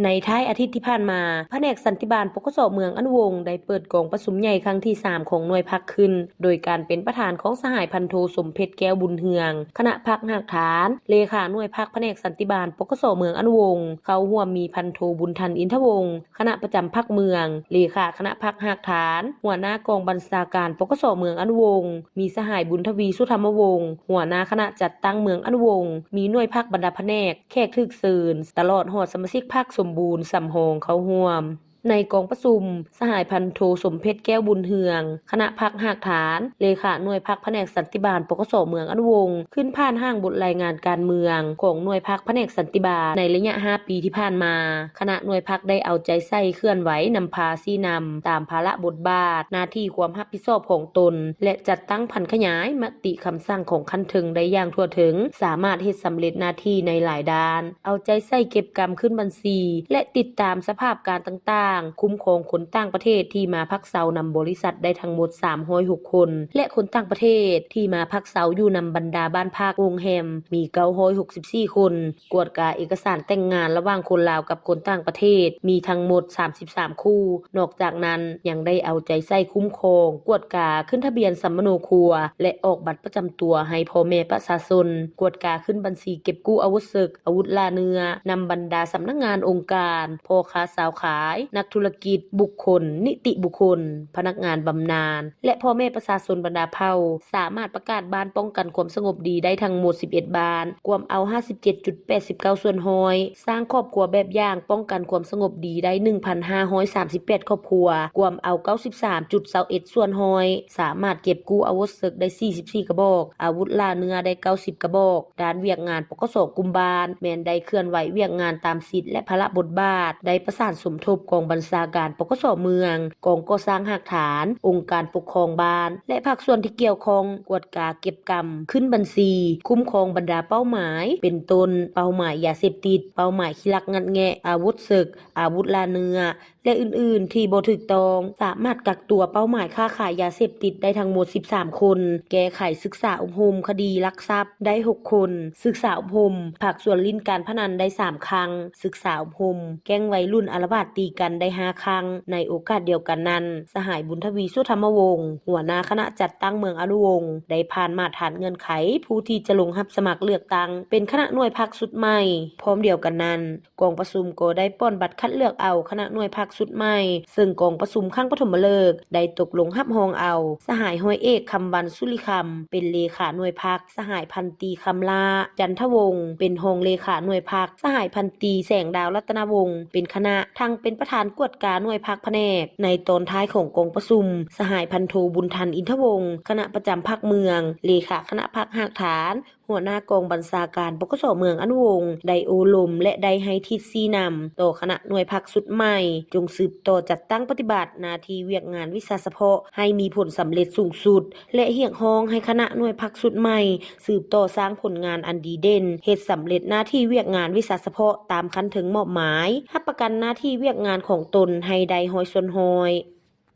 ໃນທ້າຍອາທິດທີ່ຜ່ານມາ, ພະແນກສັນຕິບານ ປກສ ເມືອງອະນຸວົງ ໄດ້ເປີດກອງປະຊຸມໃຫຍ່ຄັ້ງທີສາມຂອງໜ່ວຍພັກຂຶ້ນ ໂດຍການເປັນປະທານຂອງສະຫາຍພັນໂທ ສົມເພັດ ແກ້ວບຸນເຮືອງ ຄະນະພັກຮາກຖານ, ເລຂາໜ່ວຍພັກພະແນກສັນຕິບານ ປກສ ເມືອງອະນຸວົງ, ເຂົ້າຮ່ວມມີພັນໂທ ບຸນທັນ ອິນທະວົງ ຄະນະປະຈຳພັກເມືອງ, ເລຂາຄະນະພັກຮາກຖານ, ຫົວໜ້າກອງບັນຊາການ ປກສ ເມືອງອະນຸວົງ, ມີສະຫາຍ ບຸນທະວີ ສຸທຳມະວົງ ຫົວໜ້າຄະນະຈັດຕັ້ງເມືອງອະນຸວົງ, ມີໜ່ວຍພັກບັນດາພະແນກ, ແຂກຖືກເຊີນ, ຕະຫຼອດຮອດສະມາຊິກພັກສົມບູນສຳຮອງເຂົ້າຮ່ວມ. ໃນກອງປະຊຸມ, ສະຫາຍພັນໂທ ສົມເພັດ ແກ້ວບຸນເຮືອງ ຄະນະພັກຮາກຖານ, ເລຂາໜ່ວຍພັກພະແນກສັນຕິບານ ປກສ ເມືອງອະນຸວົງ ຂຶ້ນຜ່ານຮ່າງບົດລາຍງານການເມືອງຂອງໜ່ວຍພັກພະແນກສັນຕິບານໃນໄລຍະຫ້າປີທີ່ຜ່ານມາ. ຄະນະໜ່ວຍພັກໄດ້ເອົາໃຈໃສ່ເຄື່ອນໄຫວນຳພາຊີ້ນຳຕາມພາລະບົດບາດ, ໜ້າທີ່ຄວາມຮັບຜິດຊອບຂອງຕົນ ແລະ ຈັດຕັ້ງຜັນຂະຫຍາຍມະຕິຄຳສັ່ງຂອງຂັ້ນເທິງໄດ້ຢ່າງທົ່ວເຖິງ, ສາມາດເຮັດສຳເລັດໜ້າທີ່ໃນຫຼາຍດ້ານ, ເອົາໃຈໃສ່ເກັບກຳຂຶ້ນບັນຊີ ແລະ ຕິດຕາມສະພາບການຕ່າງໆ, ຄຸ້ມຄອງຄົນຕ່າງປະເທດທີ່ມາພັກເຊົານຳບໍລິສັດໄດ້ທັງໝົດສາມຮ້ອຍຫົກຄົນ ແລະ ຄົນຕ່າງປະເທດທີ່ມາພັກເຊົາຢູ່ນຳບັນດາບ້ານພັກໂຮງແຮມມີເກົ້າຮ້ອຍຫົກສິບສີ່ຄົນ, ກວດກາເອກະສານແຕ່ງງານລະຫວ່າງຄົນລາວກັບຄົນຕ່າງປະເທດມີທັງໝົດສາມສິບສາມຄູ່. ນອກຈາກນັ້ນ, ຍັງໄດ້ເອົາໃຈໃສ່ຄຸ້ມຄອງ, ກວດກາຂຶ້ນທະບຽນສຳມະໂນຄົວ ແລະ ອອກບັດປະຈຳຕົວໃຫ້ພໍ່ແມ່ປະຊາຊົນ, ກວດກາຂຶ້ນບັນຊີເກັບກູ້ອາວຸດເສິກ, ອາວຸດລ່າເນື້ອ, ນຳບັນດາສຳນັກງານອົງການ, ພໍ່ຄ້າຊາວຂາຍ, ນັກທຸລະກິດ, ບຸກຄົນ, ນິຕິບຸກຄົນ, ພະນັກງານບຳນານ ແລະ ພໍ່ແມ່ປະຊາຊົນບັນດາເຜົ່າ ສາມາດປະກາດບ້ານປ້ອງກັນຄວາມສະຫງົບດີໄດ້ທັງໝົດສິບເອັດບ້ານ, ກວມເອົາຫ້າສິບເຈັດຈຸດແປດສິບເກົ້າສ່ວນຮ້ອຍ, ສ້າງຄອບຄົວແບບຢ່າງປ້ອງກັນຄວາມສະຫງົບດີໄດ້ໜຶ່ງພັນຫ້າຮ້ອຍສາມສິບແປດຄອບຄົວ, ກວມເອົາເກົ້າສິບສາມຈຸດຊາວເອັດສ່ວນຮ້ອຍ, ສາມາດເກັບກູ້ອາວຸດເສິກໄດ້ສີ່ສິບສີ່ກະບອກ, ອາວຸດລ່າເນື້ອໄດ້ເກົ້າສິບກະບອກ. ດ້ານວຽກງານ ປກສ ກຸ່ມບ້ານ ແມ່ນໄດ້ເຄື່ອນໄຫວວຽກງານຕາມສິດ ແລະ ພາລະບົດບາດ, ໄດ້ປະສານສົມທົບກອງບັນຊາການ ປກສ ເມືອງ, ກອງກໍ່ສ້າງຮາກຖານ, ອົງການປົກຄອງບ້ານ ແລະ ພາກສ່ວນທີ່ກ່ຽວຂ້ອງ ກວດກາເກັບກຳ, ຂຶ້ນບັນຊີ, ຄຸ້ມຄອງບັນດາເປົ້າໝາຍ ເປັນຕົ້ນ ເປົ້າໝາຍຢາເສບຕິດ, ເປົ້າໝາຍຂີ້ລັກງັດແງະ, ອາວຸດເສິກ, ອາວຸດລ່າເນື້ອ ແລະ ອື່ນໆ ທີ່ບໍ່ຖືກຕ້ອງ, ສາມາດກັກຕົວເປົ້າໝາຍຄ້າຂາຍຢາເສບຕິດໄດ້ທັງໝົດສິບສາມຄົນ, ແກ້ໄຂສຶກສາອົບຮົມຄະດີລັກຊັບໄດ້ຫົກຄົນ, ສຶກສາອົບຮົມພາກສ່ວນຫຼິ້ນການພະນັນໄດ້ສາມຄັ້ງ, ສຶກສາອົບຮົມແກ້ງໄວລຸ້ນອາລະວາດຕີກັນໄດ້ຫ້າຄັ້ງ. ໃນໂອກາດດຽວກັນນັ້ນ, ສະຫາຍ ບຸນທະວີ ສຸທຳມະວົງ ຫົວໜ້າຄະນະຈັດຕັ້ງເມືອງອະນຸວົງ ໄດ້ຜ່ານມາດຖານເງື່ອນໄຂຜູ້ທີ່ຈະລົງຮັບສະໝັກເລືອກຕັ້ງເປັນຄະນະໜ່ວຍພັກຊຸດໃໝ່. ພ້ອມດຽວກັນນັ້ນ, ກອງປະຊຸມກໍໄດ້ປ່ອນບັດຄັດເລືອກເອົາຄະນະໜ່ວຍພັກຊຸດໃໝ່, ເຊິ່ງກອງປະຊຸມຄັ້ງປະຖົມມະເລີກໄດ້ຕົກລົງຮັບຮອງເອົາ ສະຫາຍ ຮ້ອຍເອກ ຄຳວັນ ສຸລິຄຳ ເປັນເລຂາໜ່ວຍພັກ, ສະຫາຍ ພັນຕີ ຄຳຫຼ້າ ຈັນທະວົງ ເປັນຮອງເລຂາໜ່ວຍພັກ, ສະຫາຍ ພັນຕີ ແສງດາວ ລັດຕະນະວົງ ເປັນຄະນະທັງເປັນປະທານກວດກາໜ່ວຍພັກພະແນກ. ໃນຕອນທ້າຍຂອງກອງປະຊຸມ, ສະຫາຍ ພັນໂທ ບຸນທັນ ອິນທະວົງ ຄະນະປະຈຳພັກເມືອງ, ເລຂາຄະນະພັກຮາກຖານ, ຫົວໜ້າກອງບັນຊາການ ປກສ ເມືອງອະນຸວົງ ໄດ້ໂອ້ລົມ ແລະ ໄດ້ໃຫ້ທິດຊີ້ນຳຕໍ່ຄະນະໜ່ວຍພັກຊຸດໃໝ່, ຈົ່ງສືບຕໍ່ຈັດຕັ້ງປະຕິບັດໜ້າທີ່ວຽກງານວິຊາສະເພາະໃຫ້ມີຜົນສຳເລັດສູງສຸດ ແລະ ຮຽກຮ້ອງໃຫ້ຄະນະໜ່ວຍພັກຊຸດໃໝ່ສືບຕໍ່ສ້າງຜົນງານອັນດີເດັ່ນ, ເຮັດສຳເລັດໜ້າທີ່ວຽກງານວິຊາສະເພາະຕາມຂັ້ນເທິງມອບໝາຍ, ຮັບປະກັນໜ້າທີ່ວຽກງານຂອງຕົນໃຫ້ໄດ້ຮ້ອຍສ່ວນຮ້ອຍ.